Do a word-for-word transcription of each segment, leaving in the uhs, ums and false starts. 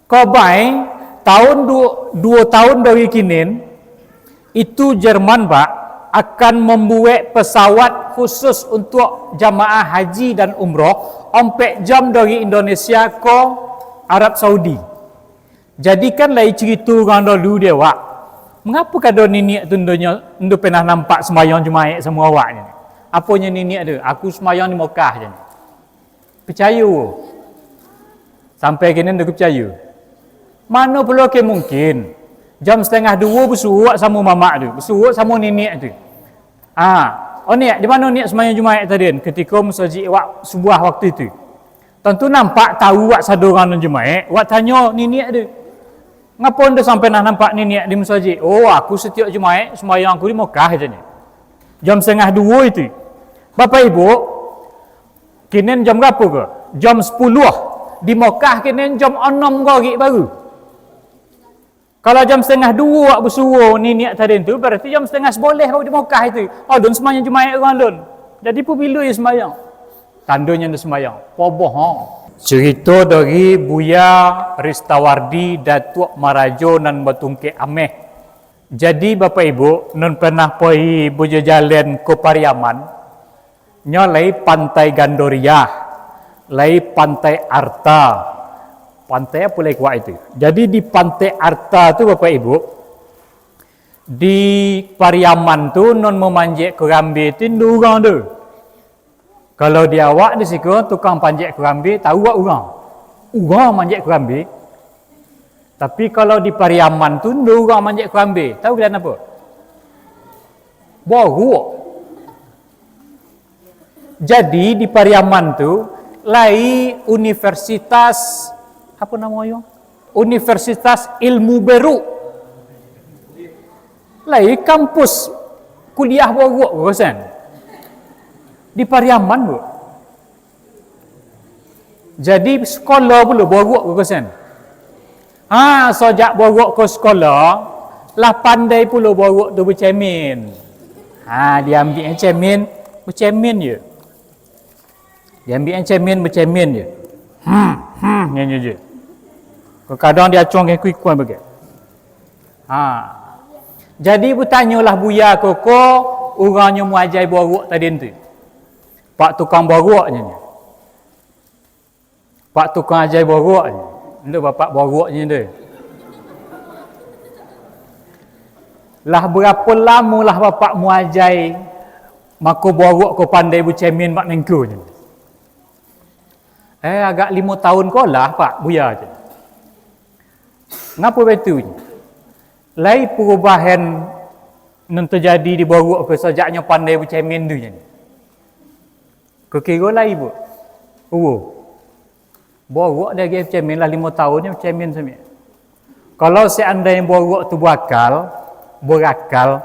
Kobai, tahun du-, duo tahun dari kinin, itu Jerman, Pak, akan mambuek pesawat khusus untuak jamaah haji dan umroh, ompek jam dari Indonesia ko Arab Saudi. Jadi kan lai carito urang dulu di awak. Mangapo kado niniak tu ndonyo, ndo pernah nampak sumbayang Jumaik samo awaknyo? Aponyo niniak tu? Aku sumbayang di Mokah je. Picayo. Sampai kini ndak picayo. Mano pulo ke mungkin? Jam satangah duo basuo samo mamak tu, basuo samo niniak tu. Ah, oh niak, di mano niak sumbayang Jumaik tadi? Katiko musajik wak subuah waktu itu. Tantu nampak tahu wak sado urang nan Jumaik, wak tanyo niniak tu. Ngapo ndo sampai nah nampak niniak di musajik? Oh, aku satiok Jumaik sumbayang aku di Mokah, je ni. Jam satangah duo itu. Bapak Ibu, kini jam barapo ko? Jam sapuluah. Di Mokah kini jam anam gorik baru. Kalau jam satangah duo awak basuo niniak tadi tu, barati jam satangah sabaleh baru di Mokah itu. Alun sumbayang Jumaik urang alun. Jadi, pabilo iyo sumbayang? Tandonyo ndo sumbayang. Pobohong. Carito dari Buya Ristawardi, Datuak Marajo nan batungkek ameh. Jadi, Bapak Ibu, nan pernah pai bajalan ka Pariaman, nyo lai Pantai Gandoriah, lai Pantai Arta, pantai apo lai kuak itu. Jadi, di Pantai Arta tu, Bapak Ibu, di Pariaman tu, nan mamanjek karambia tu ndo urang tu. Kalau di awak di siko, tukang panjek karambia, tahu awak urang? Urang manjek karambia. Tapi kalau di Pariaman tu, ndo urang manjek karambia. Tahu kalian apo? Boruak. Jadi, di Pariaman tu, lai universitas, apo namonyo? Universitas Ilmu Beruk. Lai kampus kuliah boruak ko, Sen. Di Pariaman, Bu. Jadi, sekolah pulo boruak ko, Sen. Ha, sojak boruak ko sekolah, lah pandai pulo boruak tu bacemin. Ha, diambiak cemin, bacemin je. Diambiak cemin, bacemin je. Hmm, hmm, nyanyi je. Kadang-kadang diacuang ke kuikuan bagai. Ha. Jadi, batanyolah buya ko, ko urang nyo muajai boruak tadi tu. Pak tukang boruak nyo ni. Pak tukang ajai boruak nyo. Ndak bapak boruak nyo tu. Lah barapo lamo lah bapak muajai, mako boruak ko pandai bacemin mak nengko nyo? Eh, agak limo tahun ko lah, Pak, buya tu. Ngapo baitu? Lai parubahan nan tajadi di boruak ko sajak nyo pandai bacemin tu nyo. Kukiro lai, Bu. Uwo. Boruak dah agi bacemin lah limo tahun nyo bacemin sami. Kalau seandainyo boruak tu barakal, barakal,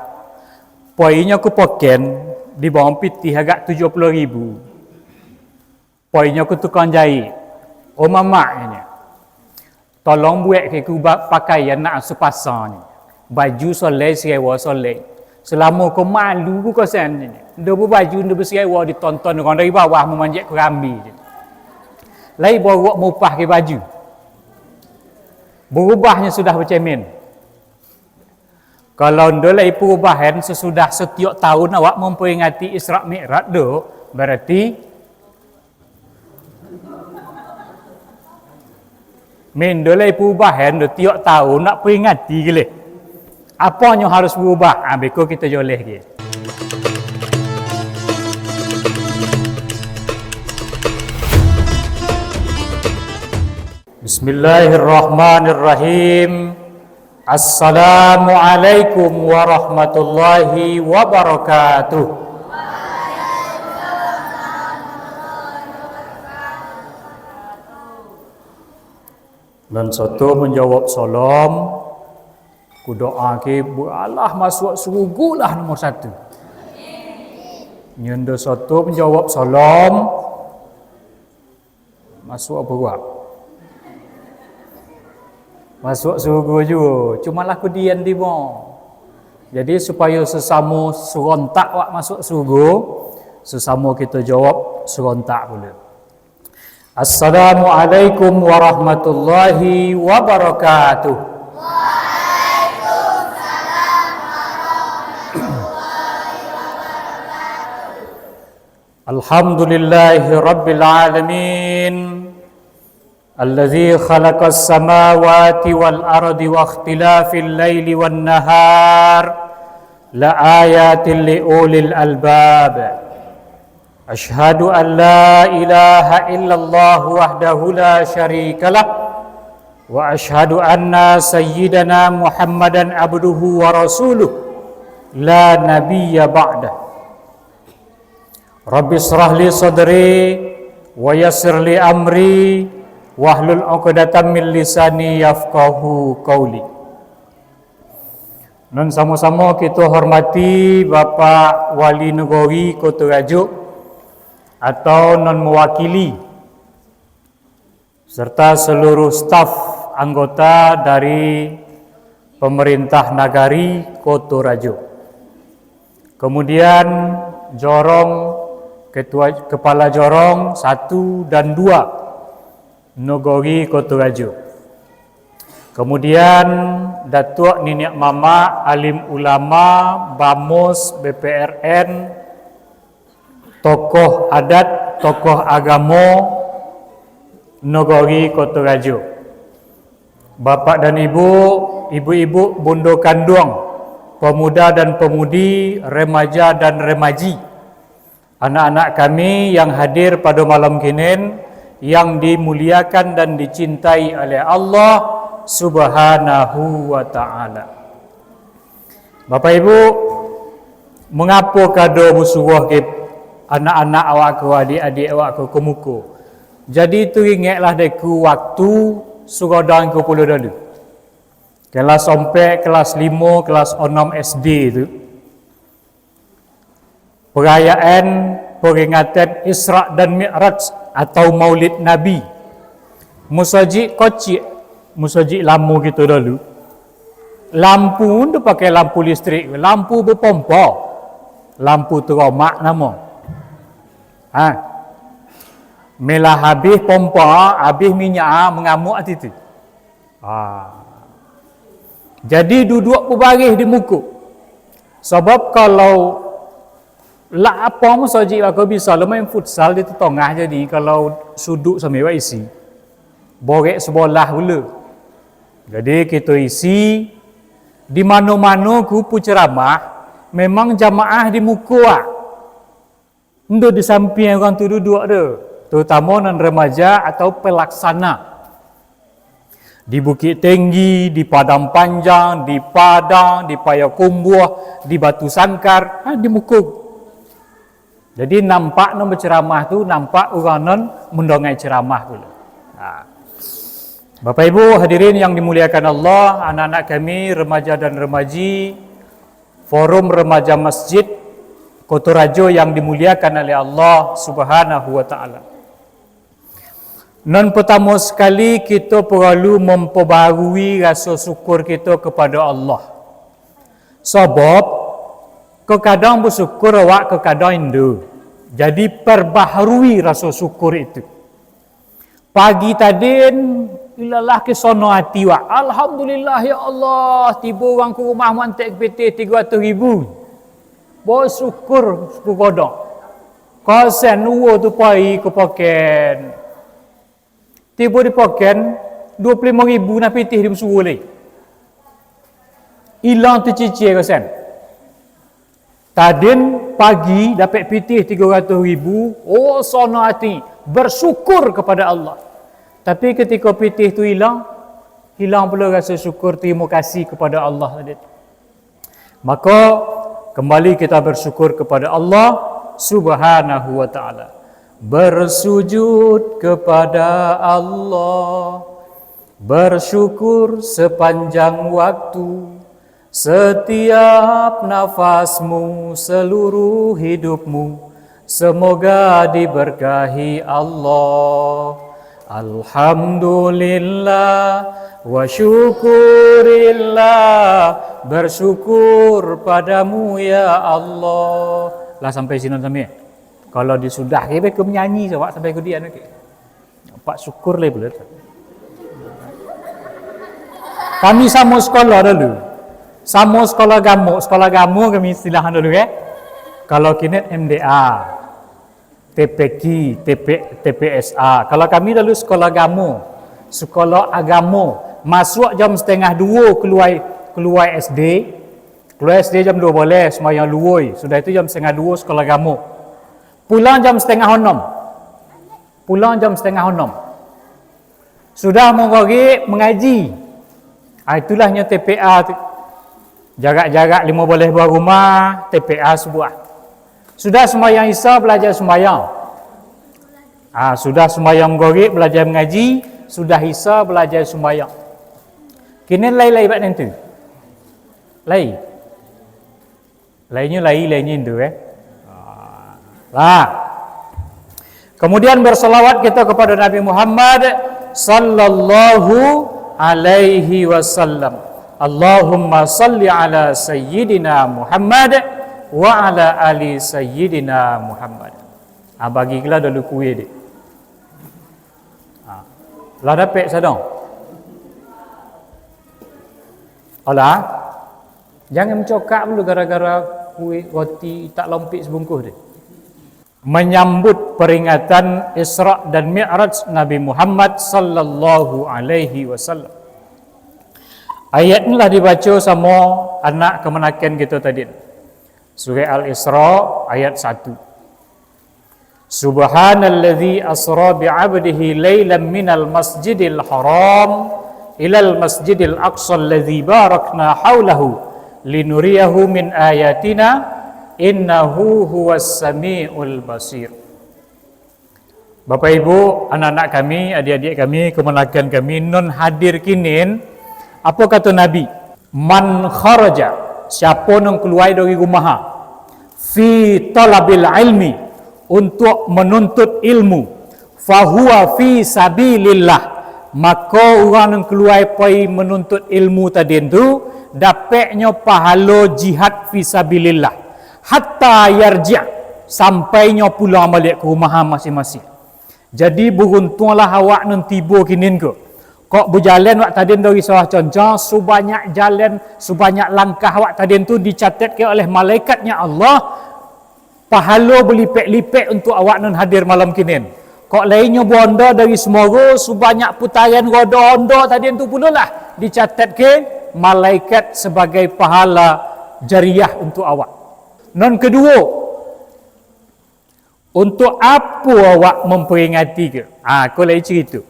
poinyo ka poken, dibao pitih agak tujuah puluah ribu. Poinyo ka tukang jahit. "Oh, mamak," nyo, "tolong buek ke ku ba-, pakaian nak sapasang," nyo. "Baju solai, siriwa solai. Salamo ko malu ku kosan," nyo. "Ndo babaju, ndo basiriwa, ditonton urang dari bawah mamanjek karambia," nyo. Lai boruak maupah ke baju. Barubahnyo sudah bacemin. Kalau ndo lai parubahan sasudah satiok tahun awak mamperingati Isra Mi'raj tu, barati ndo lai parubahan tu tiok tahun nak peringati gilih. Aponyo harus barubah? Ah, beko kito joleh ke. Bismillahirrahmanirrahim. Assalamualaikum warahmatullahi wabarakatuh. Nan sato manjawab salam, kudoa ke baralah masuak surugo lah nomor satu. Nyo nan sato manjawab salam, masuak apo, Wak? Masuak surugo juo, cumalah kudian tibo. Jadi, supayo sasamo surontak wak masuak surugo, sasamo kito jawab surontak pulo. Assalamualaikum warahmatullahi wabarakatuh. Alhamdulillahi rabbil alamin. Allazi khalaqas samawati wal ardi wa ikhtilafil laili wan nahar la ayatil li ulil albab. Asyhadu an la ilaha illallah wahdahu la syarikalah, wa asyhadu anna sayyidana Muhammadan abduhu wa rasuluh, la nabiyya ba'dah. Rabbi israh li sadri, wa yassir li amri, wahlul uqdatam min lisani yafqahu qauli. Nan samo-samo kito hormati Bapak Wali Nagori Koto Rajo atau nan mawakili, serta seluruh staf anggota dari pemerintah nagari Koto Rajo. Kemudian jorong ketua, kepala jorong satu dan dua Nagori Koto Rajo. Kemudian Datuak Niniak Mamak, alim ulama, bamus, B P R N, tokoh adat, tokoh agamo Nagori Koto Rajo. Bapak dan Ibu, ibu-ibu bundo kanduang, pemuda dan pemudi, remaja dan remaji, anak-anak kami yang hadir pada malam kinin, yang dimuliakan dan dicintai oleh Allah Subhanahu wa Ta'ala. Bapak Ibu, mangapo kado basuo ka anak-anak awak ko, adik-adik awak ko, ka muko? Jadi tu ingeklah dek ku waktu sugodang ko pulo dulu. Kelas ompek, kelas limo, kelas onom S D tu. Perayaan peringatan Isra dan Mi'raj atau Maulid Nabi. Musajik kocik, musajik lamo kito dulu. Lampu tu pakai lampu listrik, lampu bapompo, lampu teromak namo. Ha. Melah habih pompo, habih minyak, mangamuk ati tu. Ha. Jadi duduak babarih di muko. Sabab kalau lah apo musajik bako bisa lo main futsal di tatangah, jadi kalau suduk sambil isi. Borek sabolah pulo. Jadi kito isi di mano-mano ku penceramah, memang jamaah di muko ah. Endo di sampiang urang tu duduak tu, terutamo nan remaja atau pelaksana. Di Bukik Tinggi, di Padang Panjang, di Padang, di Payakumbuah, di Batu Sangkar, ha, di muko. Jadi nampak nan berceramah tu, nampak urang nan mendongai ceramah pulo. Ha. Bapak Ibu hadirin yang dimuliakan Allah, anak-anak kami, remaja dan remaji, Forum Remaja Masjid Koto Rajo yang dimuliakan oleh Allah Subhanahu wa Ta'ala. Nan pertamo sekali, kito paralu mampabarui raso syukur kito kepada Allah. Sabab, kadang-kadang basyukur awak, kadang-kadang indak. Jadi, perbaharui raso syukur itu. Pagi tadin, ilalah ka sono ati wak. Alhamdulillah, ya Allah, tibo urang ka rumah mantek pitih tigo ratuih ribu. Basyukur, syukur kodok. Kosen uwo tu pai ka poken. Tibo di poken, duo puluah limo ribu nah pitih di basuo lai. Ilang tu cicil kosen. Tadin pagi dapek pitih tigo ratuih ribu, oh, sono ati, bersyukur kepada Allah. Tapi katiko pitih tu ilang, ilang pulo raso syukur, tarimo kasih kepada Allah tadi tu. Maka, kembali kita bersyukur kepada Allah Subhanahu wa Ta'ala. Bersujud kepada Allah, bersyukur sepanjang waktu, setiap nafasmu, seluruh hidupmu, semoga diberkahi Allah. Alhamdulillah wa syukurillah, bersyukur padamu ya Allah. Lah sampai sinan sampai. Kalau disudah ke, baik ke menyanyi, coba sampai ke dia, oke. Pak Syukur lai pulo tu. Kami samo sekolah dulu. Samo sekolah agamo, sekolah agamo kami istilah dulu, eh. Kalau kini M D A, T P Q, T P, T P S A. Kalau kami dulu sekolah agamo, sekolah agamo. Masuk jam setengah dua keluar, keluar S D. Keluar S D jam dua belas, sembahyang luhur. Sudah itu jam setengah dua sekolah agamo. Pulang jam setengah enam. Pulang jam setengah enam. Sudah maghrib, mangaji. Ah, itulah nyo T P A tu. Jarak-jarak limo baleh buah rumah, T P A sabuah. Sudah sumbayang Isya, balajar sumbayang. Ah, sudah sumbayang maghrib, balajar mangaji. Sudah Isya, balajar sumbayang. Kini lai-lai bak nan tu. Lai. Lainnyo lai, lainnyo indu, eh. Ah. Lah. Kemudian bersalawat kita kepada Nabi Muhammad sallallahu alaihi wasallam. Allahumma salli ala sayyidina Muhammad wa ala ali sayyidina Muhammad. Ah, bagilah dulu kuih dek. Ah. Lah dapek sadang. Alah. Jangan mencokak dulu gara-gara kuih roti tak lompik sebungkus deh. Menyambut peringatan Isra dan Mi'raj Nabi Muhammad sallallahu alaihi wasallam. Ayat inilah dibaca samo anak kamanakan kita tadi. Surah Al-Isra ayat satu. Subhanalladzi asra bi'abdihi lailan minal masjidil haram ilal masjidil aqsa alladzi barakna haulahu linuriyahu min ayatina innahu huwas samiul basir. Bapak Ibu, anak-anak kami, adik-adik kami, kamanakan kami, nan hadir kinin, apo kato Nabi? "Man kharaja," siapo nan kaluar dari rumah, "fi talabil ilmi," untuak manuntut ilmu, "fahuwa fi sabilillah," mako urang nan kaluar pai manuntut ilmu tadi tu, dapeknyo pahalo jihad fi sabilillah, hatta yarji', sampai nyo pulang baliak ka rumah masing-masing. Jadi, baruntuanglah awak nan tibo kinin ko. Kok bajalan awak tadin dari Sawah Concang, subanyak jalan, subanyak langkah awak tadin tu dicatatkan oleh malaikatnya Allah, pahalo balipek-lipek untuak awak nan hadir malam kinin. Kok lainnyo baonda dari Semogo, subanyak putaran roda onda tadin tu pulolah dicatatkan malaikat sabagai pahala jariah untuak awak. Nan kaduo, Untuak apo awak mamperingati ko? Ah, ko lai carito.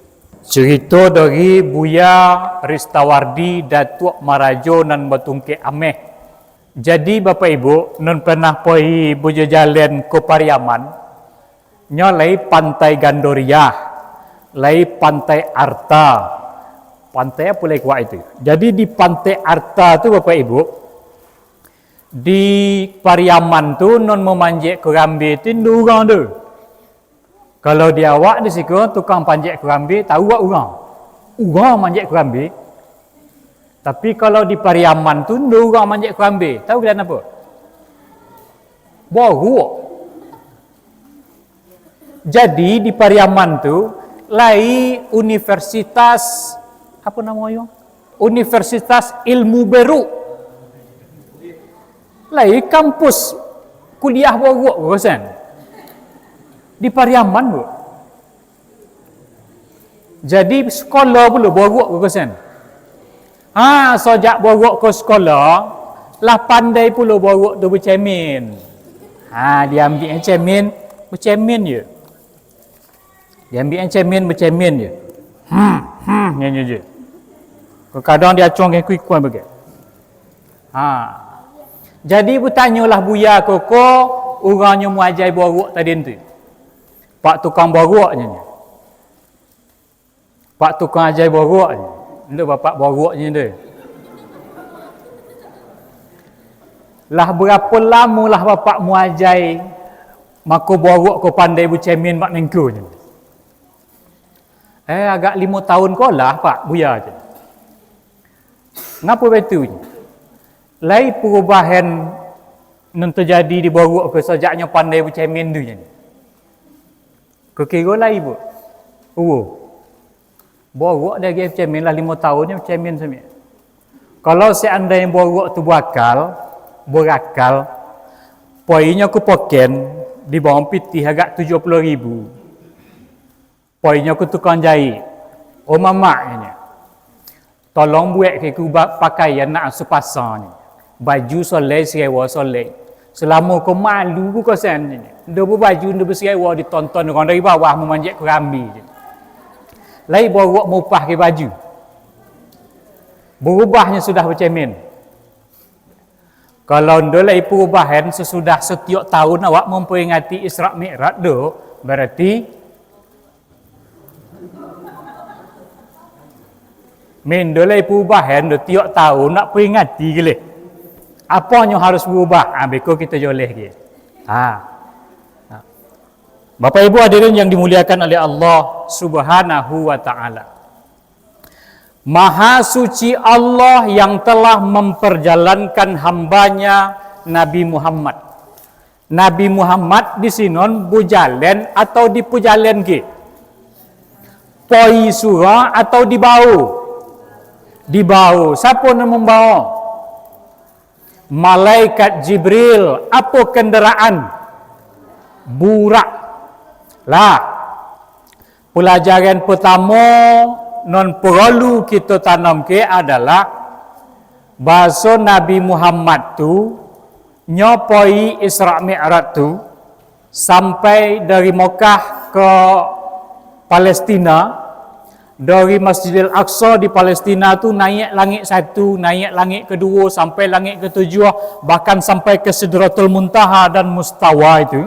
Carito dari Buya Ristawardi, Datuak Marajo nan batungkek ameh. Jadi, Bapak Ibu, nan pernah pai bajajalan ka Pariaman, nyo lai Pantai Gandoriah, lai Pantai Arta. Pantai apo lai kuak itu? Jadi, di Pantai Arta tu, Bapak Ibu, Di Pariaman tu, nan mamanjek karambia tu indak urang tu. Kalau di awak di siko, tukang panjek karambia, tahu awak urang? Urang manjek karambia. Tapi kalau di Pariaman tu, indak urang manjek karambia. Tahu kalian apo? Boruak. Jadi, di Pariaman tu, lai universitas, apo namonyo? Universitas Ilmu Beruk. Lai kampus kuliah boruak ko, Sen. Di Pariaman, Bu. Jadi, sekolah pulo boruak ko, Sen. Ha, sojak boruak ka sikola, lah pandai pulo boruak tu bacamin. Ha, diambiak camin, bacamin je. Diambiak camin, bacamin je. Hmm, hmm, nyanyi je. Kadang-kadang diacuang ka ikua-ikua bagai. Ha. Jadi, batanyolah buya ko, ko urang nyo muajai boruak tadi tu. Pak tukang boruak nyanyi. Pak tukang ajai boruak, indak bapak boruak je tu. Lah barapo lamo lah bapak muajai, mako boruak ko pandai bacamin mak nengko je? Eh, agak limo taun ko lah, Pak, buya je. Ngapo baitu? Lai parubahan nan tajadi di boruak ko sajaknyo pandai bacamin tu je? Kukiro lai, Bu. Uwo. Borok dek agiah pecamin lah limo taun nyo pecamin sami. Kalau seandainyo borok tu barakal, barakal, poinyo ka poken, dibao pitih agak tujuah puluah ribu. Poinyo ka tukang jaik. "Oh mamak," inyo, "tolong buek ke ku ba-, pakaian nak sapasang ni. Baju solai, sirewo solai. Salamo ko malu ku kosan ni. Ndo babaju, ndo basirewo, ditonton urang dari bawah mamanjek karambia je. Lai borok maupah ke baju." Barubahnyo sudah bacemin. Kalau ndo lai parubahan, sasudah satiok taun awak mamperingati Isra Mi'raj tu, barati Min, ndo lai parubahan do, tiok taun nak peringati gileh. Aponyo harus barubah? Ah, beko kito joleh ge. Ha. Ha. Bapak Ibu hadirin yang dimuliakan oleh Allah Subhanahu wa Ta'ala. Maha suci Allah yang telah memperjalankan hambanya Nabi Muhammad. Nabi Muhammad di sinon bajalan atau dipajalanke? Pai surang atau dibao? Dibao. Siapo nan mambao? Malaikat Jibril. Apo kandaraan? Burak. Lah. Palajaran partamo nan paralu kito tanamke adalah bahaso Nabi Muhammad tu, nyo pai Isra Mi'raj tu, sampai dari Mekah ka Palestina, dari Masjidil Aqsa di Palestina tu, naiak langik satu, naiak langik kaduo, sampai langik katujuah, bahkan sampai ka Sidratul Muntaha dan Mustawa itu.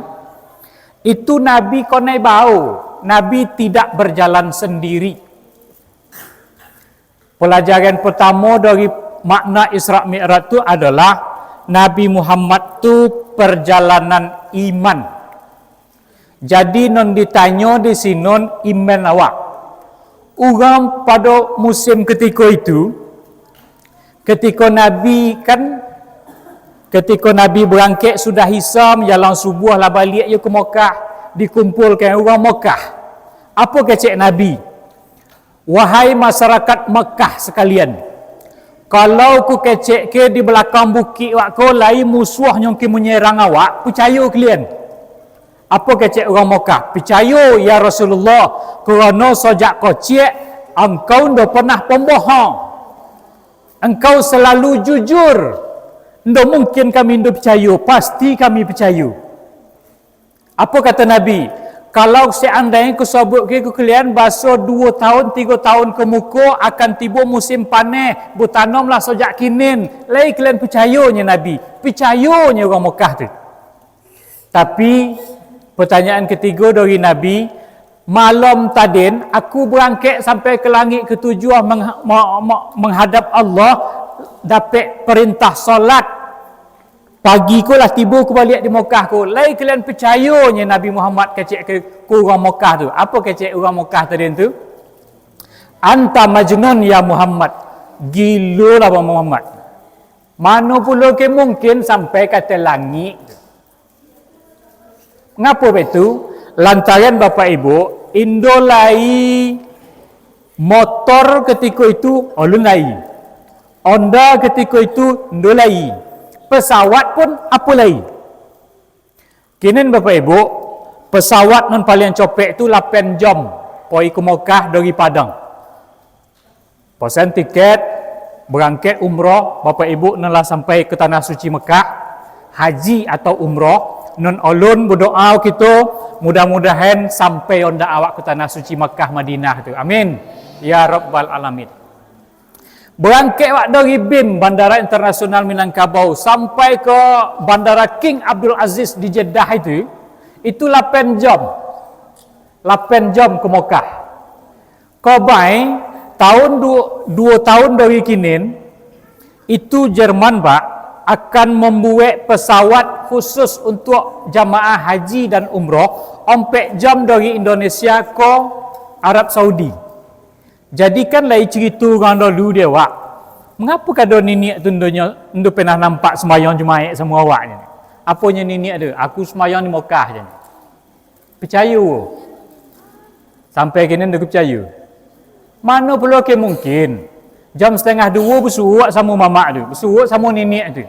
Itu Nabi konai bao, Nabi tidak berjalan sendiri. Palajaran partamo dari makna Isra Mi'raj tu adalah Nabi Muhammad tu parjalanan iman. Jadi, nan ditanyo di sinon iman awak. Urang pado musim katiko itu, katiko Nabi kan, katiko Nabi barangkek sudah Isya, manjalang subuah lah baliak yo ka Mekah, dikumpulkan urang Mekah. Apo kecek Nabi? "Wahai masarakat Mekah sakalian, kalau ku kecekke di balakang bukik wak ko lai musuahnyo ka manyerang awak, picayo kalian." Apo kecek urang Mekah? "Picayo, ya Rasulullah, karano sajak kocek angkau ndak pernah pambohong. Angkau salalu jujur. Ndak mungkin kami ndak picayo, pasti kami picayo." Apo kato Nabi? "Kalau seandainyo ku sabuik ka kalian bahaso duo taun, tigo taun ka muko akan tibo musim paneh, batanomlah sajak kini, lai kalian picayo nyo Nabi?" Picayo nyo urang Mekah tu. Tapi, pertanyaan katigo dari Nabi, "Malam tadin, aku barangkek sampai ka langik katujuah mengha-, ma-, ma-, manghadap Allah, dapek parintah solat. Pagi ko lah tibo ku baliak di Mekah ko. Lai kalian picayo nyo Nabi Muhammad," kecek ka, ka urang Mekah tu. Apo kecek urang Mekah tadin tu? "Anta majnun, ya Muhammad. Gilo lah, Muhammad. Mano pulo ka mungkin sampai ka ateh langik tu?" Ngapo baitu? Lantaran, Bapak Ibu, indo lai motor katiko itu, alun lai. Honda katiko itu, indo lai. Pesawat pun, apo lai. Kini, Bapak Ibu, pesawat nan paling copek tu lapan jam pai ka Mekah dari Padang. Pasan tiket, barangkek umroh, Bapak Ibu nan lah sampai ka Tanah Suci Mekah, haji atau umroh, nan alun badoa kito, mudah-mudahan sampai onda awak ka Tanah Suci Mekah Madinah tu. Amin. Ya Rabbal Alamin. Barangkek awak dari BIM, Bandara Internasional Minangkabau, sampai ka Bandara King Abdul Aziz di Jeddah itu, itu lapan jam. Lapan jam ka Mekah. Kobai, taun du-, duo taun dari kinin, itu Jerman, Pak, akan mambuek pesawat khusus untuak jamaah haji dan umroh, ompek jam dari Indonesia ka Arab Saudi. Jadi kan lai carito urang dulu di awak. Mangapo kado niniak tu ndonyo, ndo pernah nampak sumbayang Jumaik samo awaknyo? Aponyo niniak tu? Aku sumbayang di Mekah je. Picayo. Sampai kini ndak picayo. Mano pulo ke mungkin, jam satangah duo basuo wak samo mamak tu, basuo wak samo niniak tu.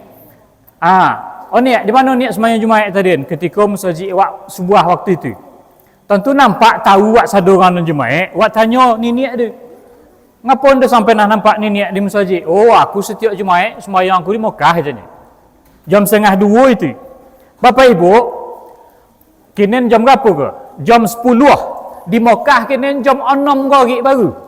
Ah, oh niak, di mano niak sumbayang Jumaik tadi? Katiko musajik wak subuah waktu tu. Tantu nampak tahu wak sadonyo nan Jumaik, wak tanyo niniak tu. Ngapo ndo sampai nah nampak niniak di musajik? Oh, aku satiok Jumaik sumbayang aku di Mekah, katonyo. Jam satangah duo itu. Bapak Ibu, kini jam barapo ko? Jam sapuluah. Di Mekah kini jam anam gorik baru.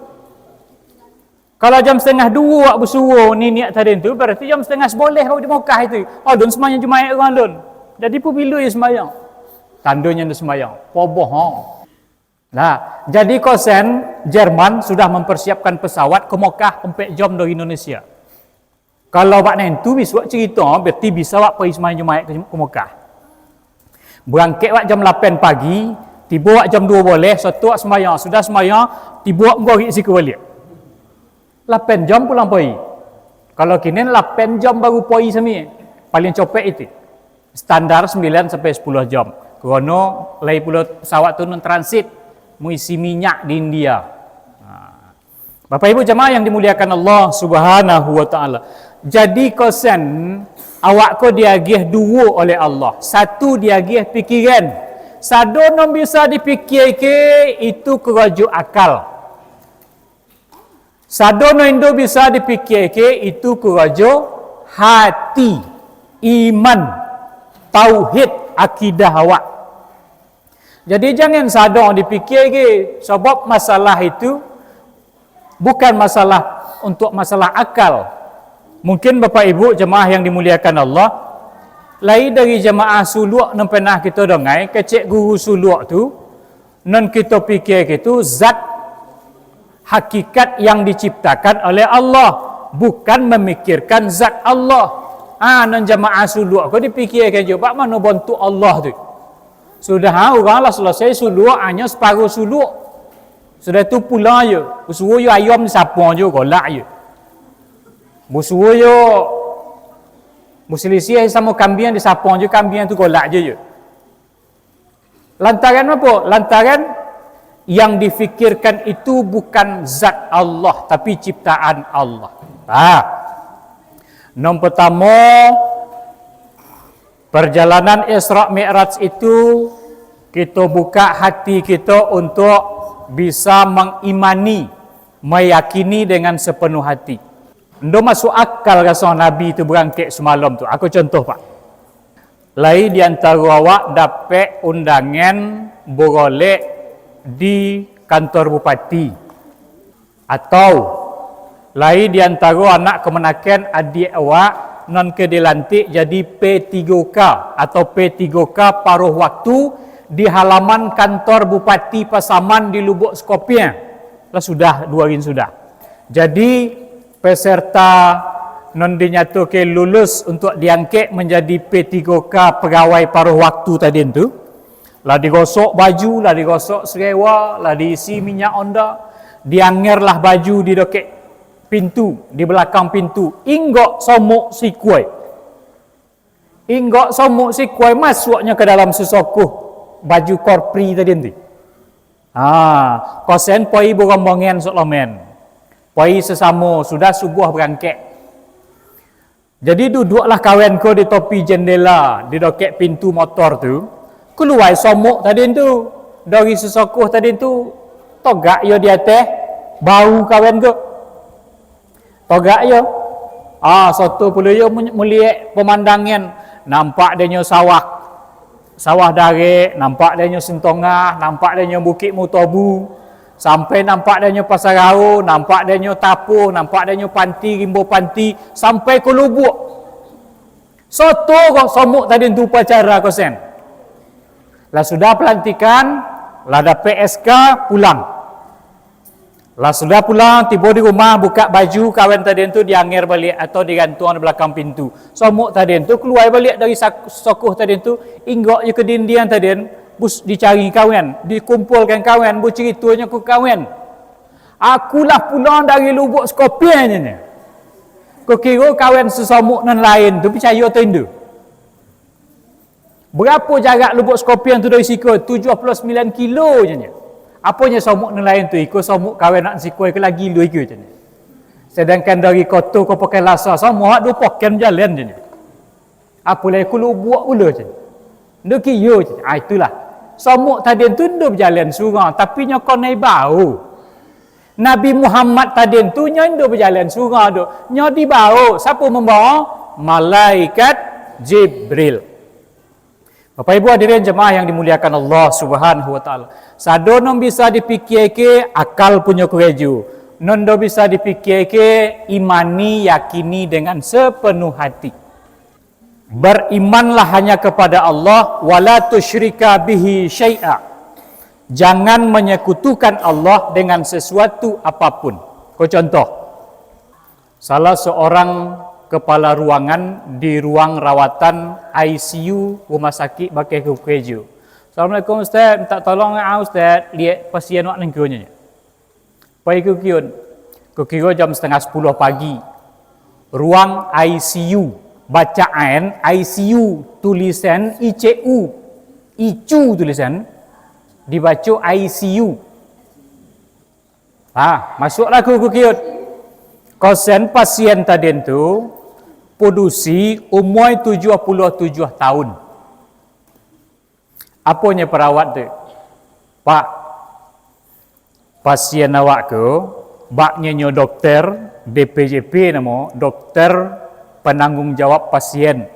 Kalau jam satangah duo awak basuo niniak tadi tu, bararti jam satangah sabaleh baru di Mekah itu. Alun sumbayang Jumaik urang alun. Jadi, pabilo iyo sumbayang? Tandonyo ndak sumbayang. Poboh, ha. Nah, jadi kosen Jerman sudah mempersiapkan pesawat ke Mekah ampek jam dari Indonesia. Kalau bak nentu bisuak carito, berarti bisa wak pai sumbayang Jumaik ke, ke Mekah. Barangkek wak jam lapan pagi, tibo wak jam duo baleh, satu wak sumbayang, sudah sumbayang, tibo wak manggorik siko baliak. Lapan jam pulang pai. Kalau kini lapan jam baru pai sami. Paling copek itu. Standar sambilan sampai sapuluah jam. Karano lai pulo pesawat tu non transit, maisi minyak di India. Ha. Bapak Ibu jamaah yang dimuliakan Allah Subhanahu wa Ta'ala. Jadi kosen, awak ko diagiah duo oleh Allah. Satu diagiah pikiran. Sado nan bisa dipikia ke, itu karajo akal. Sado nan indak bisa dipikia ke, itu karajo hati, iman, tauhid, akidah awak. Jadi, jangan sado dipikia ke, sabab masalah itu bukan masalah untuk masalah akal. Mungkin Bapak Ibu jamaah yang dimuliakan Allah, lai dari jamaah Suluk nan pernah kito dangai, kecek guru Suluk tu, nan kito pikia ke tu zat hakikat yang diciptakan oleh Allah, bukan mamikirkan zat Allah. Ah, nan jamaah Suluk ko dipikiakan juo, bak mano bantuak Allah tu. Sudah, ha, urang lah salasai Suluk, hanyo saparuah Suluk. Sudah tu pulang je, basuo yo ayam disapo je, golak je. Basuo yo, basilisiah samo kambiang disapo je, kambiang tu golak je, je. Lantaran apo? Lantaran yang difikirkan itu bukan zat Allah, tapi ciptaan Allah. Nah, nan pertamo, perjalanan Isra Mi'raj itu kito buka hati kito untuk bisa mangimani, meyakini dengan sepenuh hati. Ndo masuk akal raso Nabi tu barangkek samalam tu. Aku contoh, Pak. Lai di antaro awak dapek undangan barolek di kantor bupati, atau lai di antaro anak kamanakan adiak awak nan ka dilantik jadi P tigo K atau P tigo K paruh waktu di halaman kantor Bupati Pasaman di Lubuk Sekopiang. Lah sudah, dua hari sudah. Jadi, peserta nan dinyatokan lulus untuk diangkek manjadi P tigo K pagawai paruh waktu tadi tu, lah digosok baju, lah digosok sarewa, lah diisi minyak onda, diangerlah baju di dokek pintu, di balakang pintu, inggok somok sikuai. Inggok somok sikuai masuaknyo ka dalam sasokoh baju korpri tadi tu. Ha, kosen pai barombongan sok lomen. Pai sasamo, sudah subuah barangkek. Jadi duduaklah kawan ko di topi jendela, di dokek pintu motor tu. Kalua somok tadi tu. Dari sasokoh tadi tu, togak iyo di ateh, bau kawan ko. Togak iyo. Ah, soto pulo iyo mu-, muliek pamandangan. Nampak denyo sawah, sawah darek, nampak denyo Sintongah, nampak denyo Bukik Mutobu, sampai nampak denyo Pasarao, nampak denyo Tapuh, nampak denyo Panti, Rimbo Panti, sampai ka Lubuak. Soto kok somok tadi tu upacara kosen. Lah sudah pelantikan, lah dapek S K, pulang. Lah sudah pulang, tibo di rumah, bukak baju kawan tadi tu dianger baliak atau digantuang di balakang pintu. Somok tadi tu kalua baliak dari sak-, sokoh tadi tu, inggok je ka dindiang tadi, bus dicari kawan, dikumpulkan kawan, bacaritonyo ka kawan. Aku lah pulang dari Lubuk Sekopiang, nyo. Kukiro kawan sasomok nan lain tu picayo atau indak? Barapo jarak Lubuk Sekopiang tu dari siko? Tujuah puluah sambilan kilo je nyo. Aponyo somok nan lain tu, iko somok kawin anak siko, iko lagi lu iko, caknyo. Sadangkan dari koto ko pakai lasa, somok awak duo poken bajalan, caknyo. Apo lai ka Lubuak pulo, caknyo. Ndak kiyo, caknyo. Ah, itulah. Somok tadin tu ndak bajalan surang, tapi nyo kanai bao. Nabi Muhammad tadin tu nyo ndak bajalan surang doh. Nyo dibao. Siapo mambao? Malaikat Jibril. Bapak Ibu hadirin jemaah yang dimuliakan Allah Subhanahu wa Ta'ala. Sado nan bisa dipikiake, akal punyo karejo. Nan ndak bisa dipikiake, imani, yakini dengan sepenuh hati. Berimanlah hanya kepada Allah, wala tusyrika bihi syai'a. Jangan menyekutukan Allah dengan sesuatu apapun. Ko contoh, salah seorang kepala ruangan di ruang rawatan I C U rumah sakik bakeh karejo. "Assalamualaikum Ustaz, minta tolong ah Ustaz, liek pasien wak nangkonyo." Pai ka kion, kiro-kiro jam satangah sapuluah pagi. Ruang I C U, bacaan I C U, tulisan I C U, icu tulisan, dibaco I C U. Ah, masuaklah ka kion. Kosen pasien tadin tu, padusi, umua tujuah puluah tujuah tahun. Aponyo perawat tu, "Pak, pasien awak ko, baknyo nyo dokter, D P J P namo, dokter penanggung jawab pasien.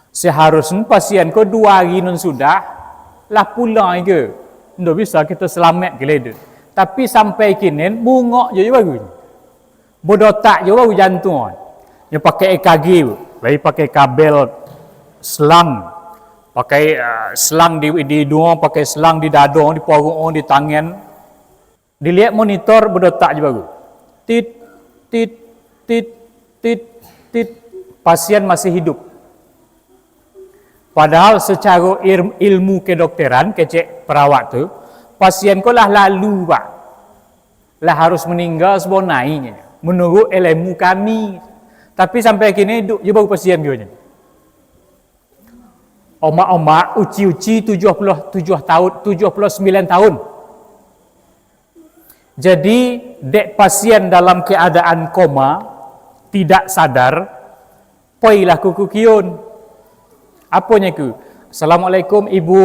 Seharusnyo pasien ko duo ari nan sudah, lah pulang iko. Ndak bisa kito salamaik kali tu. Tapi sampai kini, bungok jo baru." Badotak jo baru jantuang. Nyo pakai E K G, lai pakai kabel selang. Pakai, ah, selang di, di iduang, pakai selang di dado, di paruik, di tangan. Diliek monitor, badotak jo baru. Tit, tit, tit, tit, tit. Pasien masih hidup. Padahal secaro ir-, ilmu kedokteran, kecek perawat tu, pasien ko lah lalu, Pak. Lah harus maningga sabananyo, menurut ilmu kami. Tapi sampai kini hidup jo baru pasien ko nyo. Omak-omak, uci-uci tujuah puluah tujuah tahun, tujuah puluah sambilan tahun. Jadi, dek pasien dalam keadaan koma, tidak sadar, pailah ka kion. Aponyo ku, "Assalamualaikum, Ibu.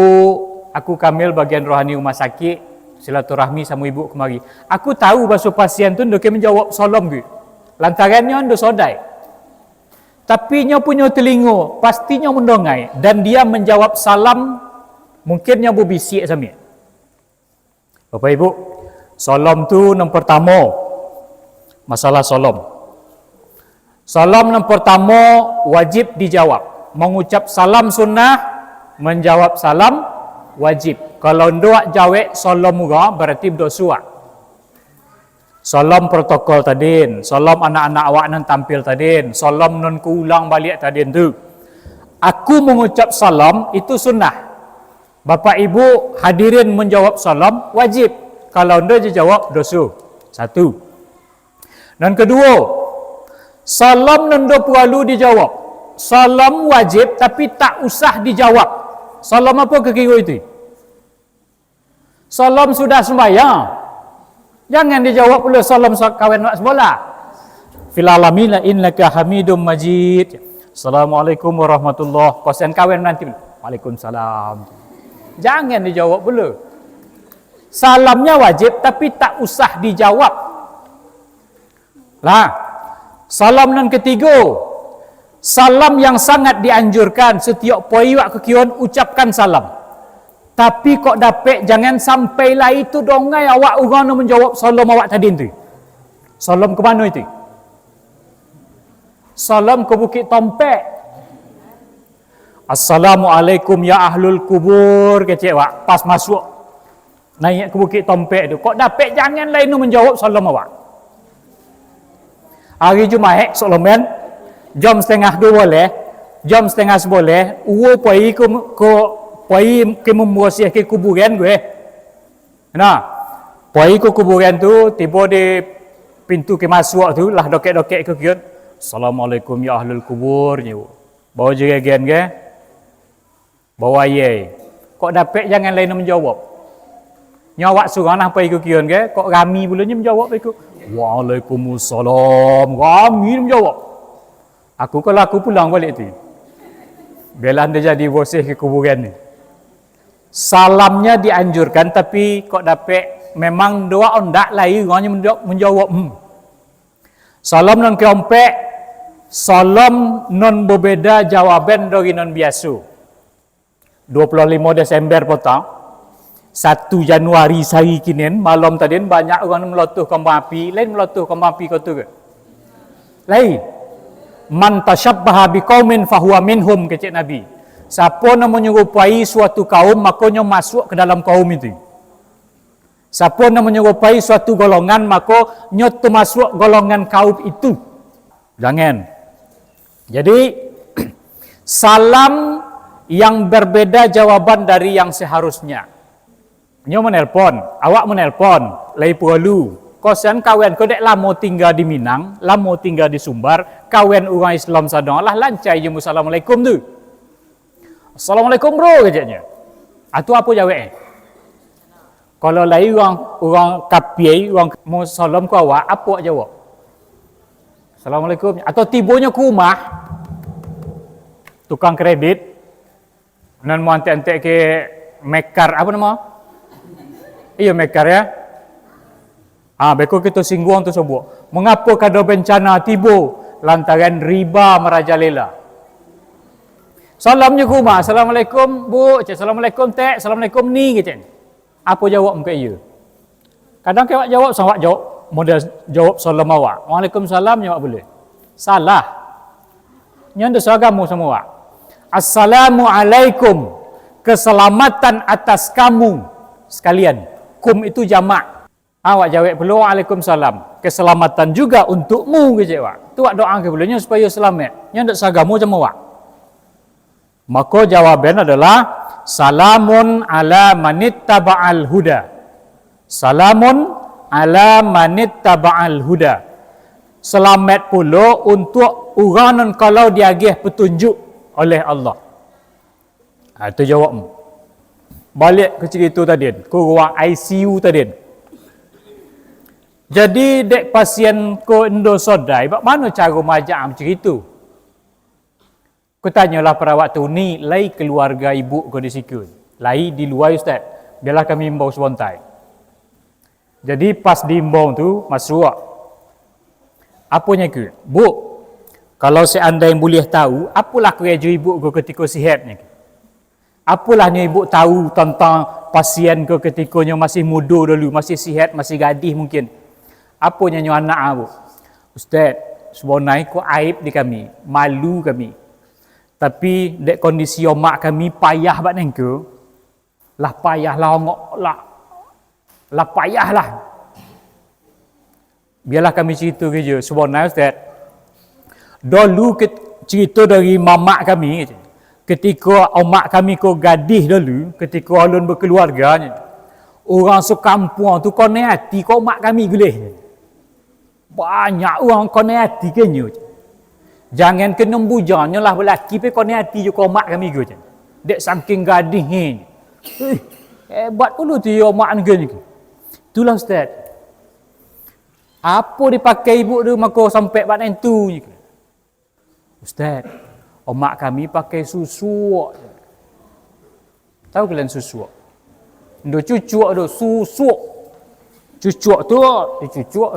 Aku Kamil, bagian rohani rumah sakik, silaturahmi samo Ibu kamari." Aku tahu baso pasien tu ndak manjawab salam ku. Lantaran nyo ndak sodai. Tapi nyo punyo telingo, pasti nyo mandongai, dan dia manjawab salam, mungkin nyo babisiak sambil. Bapak Ibu, salam tu nan pertamo, masalah salam. Salam nan pertamo wajib dijawab. Mangucap salam sunnah, manjawab salam wajib. Kalau ndak jawek salam urang, berarti badoso. Salam protokol tadin, salam anak-anak awak nan tampil tadin, salam nan ka ulang baliak tadin tu. Aku mangucap salam itu sunnah. Bapak Ibu hadirin manjawab salam wajib. Kalau ndak dijawab, doso. Satu. Nan kaduo, salam nan ndak paralu dijawab. Salam wajib tapi tak usah dijawab. Salam apo kiro-kiro itu? Salam sudah sumbayang. Jangan dijawab pulo salam sa-, kawan awak sabolah. Fil alamin innaka hamidum majid. Assalamualaikum warahmatullah. Kosen kawan nanti. Waalaikumsalam. Jangan dijawab pulo. Salamnya wajib, tapi tak usah dijawab. Lah, salam nan katigo. Salam yang sangat dianjurkan, satiok pai awak ka kion, ucapkan salam. Tapi kok dapek, jangan sampai lai tu dongai awak urang nan manjawab salam awak tadin tu. Salam ka mano itu? Salam ka Bukik Tompek. "Assalamualaikum ya ahlul kubur," kecek awak. Pas masuak, naiak ka Bukik Tompek tu, kok dapek, jangan lai nu manjawab salam awak. Hari Jumaik, sok lomben, jam satangah duo boleh, jam satangah saboleh, uwo pai ka, ka, pai ka mambarasiahkan kuburan ko, eh. Nah, pai ka kuburan tu, tibo di pintu ka masuak tu, lah dokek-dokek ka kion. "Assalamualaikum ya ahlul kubur," nyo. Bao jarigian ka? Bao aia. Kok dapek, jangan lai nu manjawab. Nyo awak surang nah pai ka kion ke, kok rami pulo nyo manjawab iko. "Waalaikumsalam." Rami nyo manjawab. Aku kalau aku pulang baliak tu. Bialah anda jadi boseh ke kuburan ni. Salamnya dianjurkan, tapi kok dapek memang doa ondak lai urang nyo manjawab, manjawab. Hmm. Salam nan keompek, salam nan babeda jawaban dari nan biaso. Duo puluah limo Desember potang, satu Januari sari kinin, malam tadin banyak urang melotoh kambang api, lain melotoh kambang api ko tu ke? Lain. "Man tasyabbaha biqaumin fahuwa minhum," kecek Nabi. Siapo nan manyerupai suatu kaum, mako nyo masuak ke dalam kaum itu. Siapo nan manyerupai suatu golongan, mako nyo tamasuak golongan kaum itu. Jangan. Jadi, salam yang berbeda jawaban dari yang seharusnya. Nyo manelpon, awak manelpon, lai paralu. Kosan kawan ko dek lamo tingga di Minang, lamo tingga di Sumbar, kawan urang Islam sadonyo lah lancai jo "Assalamualaikum" tu. "Assalamualaikum, bro," keceknyo. Atu apo jaweknyo? Kalau lai urang, urang kapia, urang mau salam ka awak, apo jawab? "Assalamualaikum." Atau tibonyo ka rumah, tukang kredit, nan mau antek-antek ke mekar, apo namo? Iyo, mekar, ya. Ah, beko kito singguang tu sabuik. Mangapo kado bencana tibo lantaran riba marajalela? Salamnyo ka rumah, "Assalamualaikum, Bu," cek, "Assalamualaikum, Tek, Assalamualaikum, Ni," kecek. Apo jawab muka iyo? Kadang ke awak jawab, awak jawab, model jawab salam awak. "Waalaikumsalam," nyo awak buliah. Salah. Nyo ndak saagamo samo awak. "Assalamualaikum, keselamatan atas kamu sekalian." Kum itu jamak. Awak jawek pulo, "Waalaikumsalam, keselamatan juga untukmu," kecek awak. Tu awak doa ka buliah nyo supayo selamat. Nyo ndak saagamo samo awak. Mako jawaban adalah, "Salamun ala manittaba'al huda." "Salamun ala manittaba'al huda." Selamat pulo untuak urang nan kalau diagiah petunjuk oleh Allah. Ha, itu jawabmu. Baliak ka carito tadi, ka ruang I C U tadi. Jadi, dek pasien ko endo sodai, bak mano caro maajak ang bacarito? Kutanyolah parawat tu, "Ni, lai kaluarga ibu ko di siko?" "Lai, di lua, Ustaz." "Bialah kami imbau sabontai." Jadi, pas diimbau tu, masuak. Aponyo ko, "Bu, kalau seandai buliah tahu, apolah karajo ibu ko katiko sihat nyo ko? Apolah nyo ibu tahu tantang pasien ko katiko nyo masih mudo dulu, masih sihat, masih gadih mungkin? Aponyo nyo anak, Bu?" "Ustaz, sabonai ko aib di kami, malu kami. Tapi, dek kondisi omak kami payah bak nengko, lah payah lah ongok, lah, lah payah lah." "Bialah kami carito ka jo, sabonai, Ustaz. Dolu ke-, carito dari mamak kami, katiko omak kami ko gadih dolu, katiko alun bakaluarga, urang sakampuang tu konai ati ka omak kami guleh. Banyak urang konai ati ka nyo. Jangan ka nan bujang nyo lah balaki, pai konai ati jo ka omak kami ko, dek saking gadihnyo. Eh, hebat pulo tu yo omak nyo ko." "Itulah, Ustaz." "Apo dipakai ibu tu mako sampai bak nan tu?" "Ustaz, omak kami pakai susuak." Tahu kalian susuak? Ndo cucuak tu, susuak. Cucuak tu, dicucuak.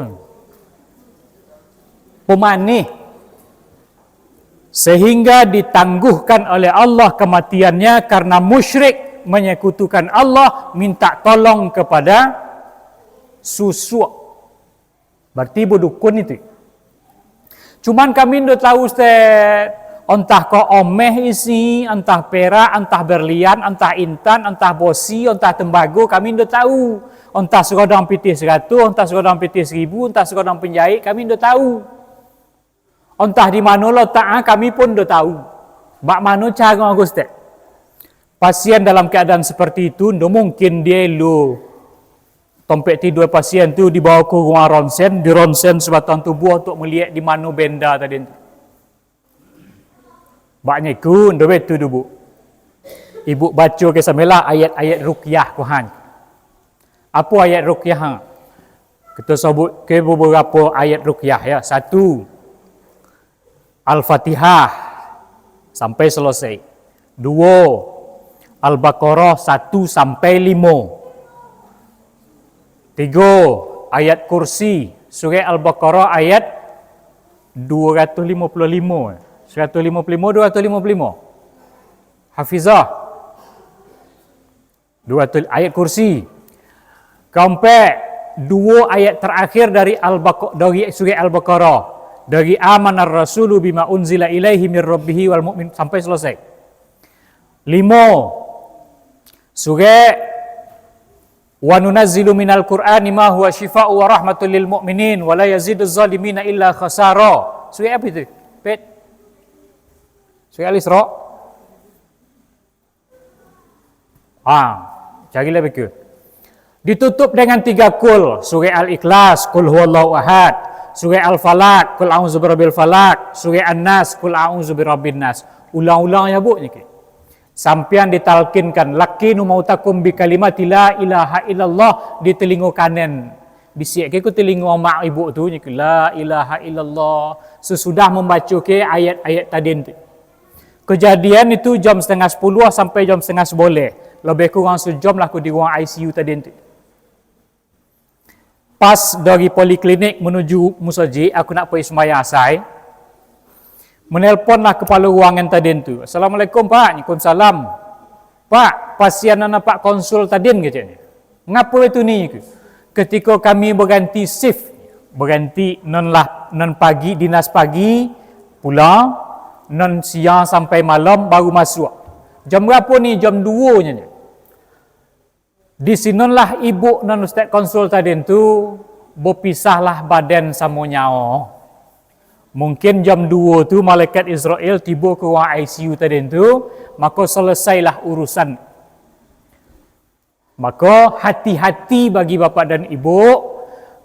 Pemanih. "Sehingga ditangguhkan oleh Allah kematiannya karena musyrik, menyekutukan Allah, minta tolong kepada susuak." Berarti badukun itu. Cuman kami ndo tahu, Ustaz. Entah ko omeh isi, entah perak, entah berlian, entah intan, entah bosi, entah tembago, kami ndo tahu. Entah segodong pitih seratus, entah segodong pitih seribu, entah segodong penjahit, kami ndo tahu. Entah di mano lotak, ah, kami pun ndo tahu. Bak mano caro, Ustaz? Pasien dalam keadaan seperti itu, ndo mungkin dielo tampek tidua pasien tu dibawa ka ruang ronsen, dironsen sabatang tubuah untuak maliek di mano benda tadi tu. Bak nyo iko, ndo baitu doh, Bu. Ibu baco ka sambailah ayat-ayat ruqyah ko han. Apo ayat ruqyah? Kito sabuik ke babarapo ayat ruqyah, ya. Satu, Al-Fatihah sampai selesai. Duo, Al-Baqarah satu sampai limo. Tigo, ayat kursi, surah Al-Baqarah ayat dua ratus lima puluh lima. Seratus lima puluh lima, dua ratus lima puluh lima. Hafizah. Dua ratus, ayat kursi. Keempat, duo ayat terakhir dari Al-Baq-, dari surah Al-Baqarah. Dari amanar rasulu bima unzila ilaihi mir rabbihi wal mu'min sampai selesai. Limo, surah wa nunazzilu minal qur'ani ma huwa syifa'u wa rahmatul lil mu'minin wa la yaziduz zalimina illa khasara. Surah apa itu? Pet. Surah Al-Isra. Ha, carilah baitu. Ditutup dengan tiga kul, surah Al-Ikhlas, Qul huwallahu ahad, surah Al-Falaq, Qul a'udzu birabbil falaq, surah An-Nas, Qul a'udzu birabbin nas. Ulang-ulang ya, Bu, niki. Sampian ditalkinkan, "Laqinu mautakum bi kalimati la ilaha illallah," di telingo kanan. Bisiak ke ku telingo mak ibu tu, niki, "La ilaha illallah." Sesudah mambaco ke ayat-ayat tadin tu. Kejadian itu jam setengah sepuluh sampai jam setengah seboleh. Lebih kurang sejam lah aku di ruang I C U tadi tu. Pas dari poliklinik menuju musajik, aku nak pai sumbayang asai. Menelponlah kepala ruangan tadi tu. "Assalamualaikum, Pak." "Waalaikumsalam." "Pak, pasian nan Apak konsul tadin," keceknyo. "Ngapo itu ni?" Ketiko kami baganti shift, baganti nan lah, nan pagi dinas pagi pulang, nan siang sampai malam baru masuak. "Jam barapo ni?" "Jam duo," nyo. Di sinonlah ibu nan Ustaz konsul tadin tu, bapisahlah badan samo nyao. Mungkin jam duo tu malaikat Israel tibo ka ruang I C U tadin tu, mako selesailah urusan. Mako, hati-hati bagi bapak dan ibu,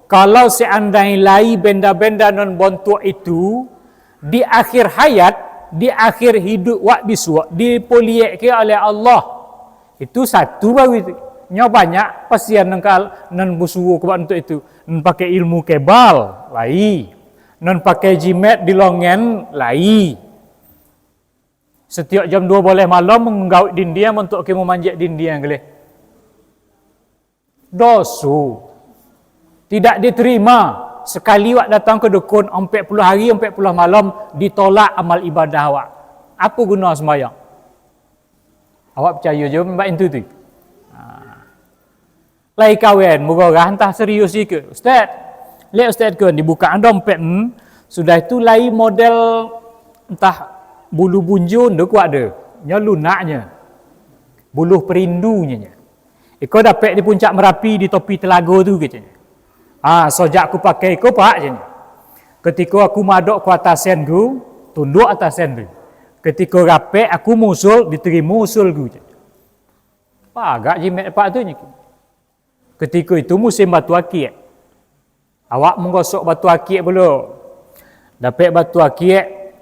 kalau seandai lai benda-benda nan bontuak itu, di akhir hayat, di akhir hidup wak bisuak, dipoliekke oleh Allah. Itu satu baru itu. Nyo banyak pasian nan kal-, nan basuo ka bak untuak itu. Nan pakai ilmu kebal, lai. Nan pakai jimat di longan, lai. Setiok jam duo baleh malam, manggauik dindiang, mantuak ke mamanjek dindiang, galeh. Doso. Tidak diterima. Sekali wak datang ke dukun, ampek puluah hari, ampek puluah malam, ditolak amal ibadah awak. Apo guno sumbayang? Awak picayo jo, mbak, intu tu? Ha. Lai kawan, murah antah serius iko. "Ustaz, liek Ustaz ko, dibuka dompet, hmm. Sudah itu lai model antah bulu bunjun tu kuat tu. Nyo lunaknyo. Bulu perindunyo nyo. Iko dapek di puncak Merapi, di topi telago tu," keceknyo. "Ha, sojak aku pakai iko, Pak," keceknyo. "Ketiko aku madok ka atasan ku, tunduak atasan tu. Ketiko rapek aku musul, ditarimo usul ku," keceknyo. Pagak jimat Pak tu, nyo. Ketiko itu musim batu akiak. Awak manggosok batu akiak pulo. Dapek batu akiak,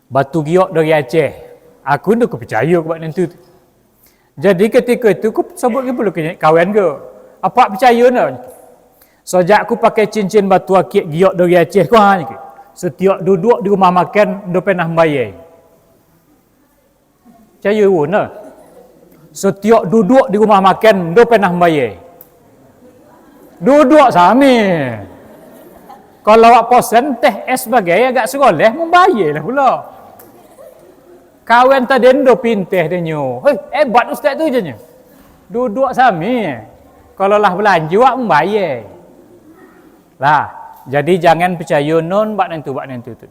batu giok dari Aceh. Aku ndak ka picayo ka bak nan tu. Jadi, ketiko itu ku sabuik pulo ka kawan ko. "Apak picayo ndak? Sojak aku pakai cincin batu akiak giok dari Aceh ko, ha," setiok duduak di rumah makan, ndak pernah mambayar. Picayo awak ndak? Setiok duduak di rumah makan, ndak pernah mambayar. Duduak samo. Kalau awak posen teh es bagai agak sagaleh, mambayar lah pulo. Kawan tadi ndak pintar dek nyo. "Hei, hebat ustaz tu," jar nyo. Duduak samo. Kalau lah balanjo awak mambayar. Lah, jadi jangan picayo non bak nan tu, bak nan tu tu.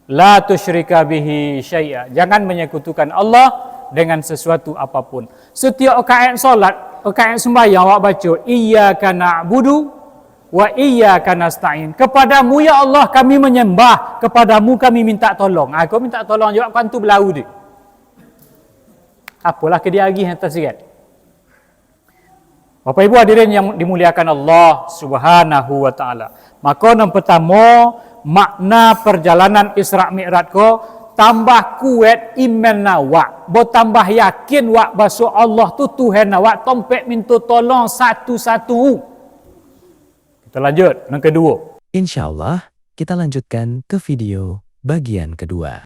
La tusyrika bihi syai'a. Jangan menyekutukan Allah dengan sesuatu apapun. Setiok rakaat solat, rakaat sembahyang awak baco, "Iyyaka na'budu wa iyyaka nasta'in." "Kepadamu, ya Allah, kami menyembah, kepadamu kami minta tolong." Ah, kau minta tolong jawab kan tu belau tu. Apolah ke dia agih atas sirat. Bapak Ibu hadirin yang dimuliakan Allah Subhanahu wa Ta'ala. Maka, nan pertamo, makna perjalanan Isra Mi'raj ko Tambah kuaik iman awak, batambah yakin wak baso Allah tu Tuhan awak, tompek minto tolong satu-satu. Kita lanjut, yang kedua. Insya Allah, kita lanjutkan ke video bagian kedua.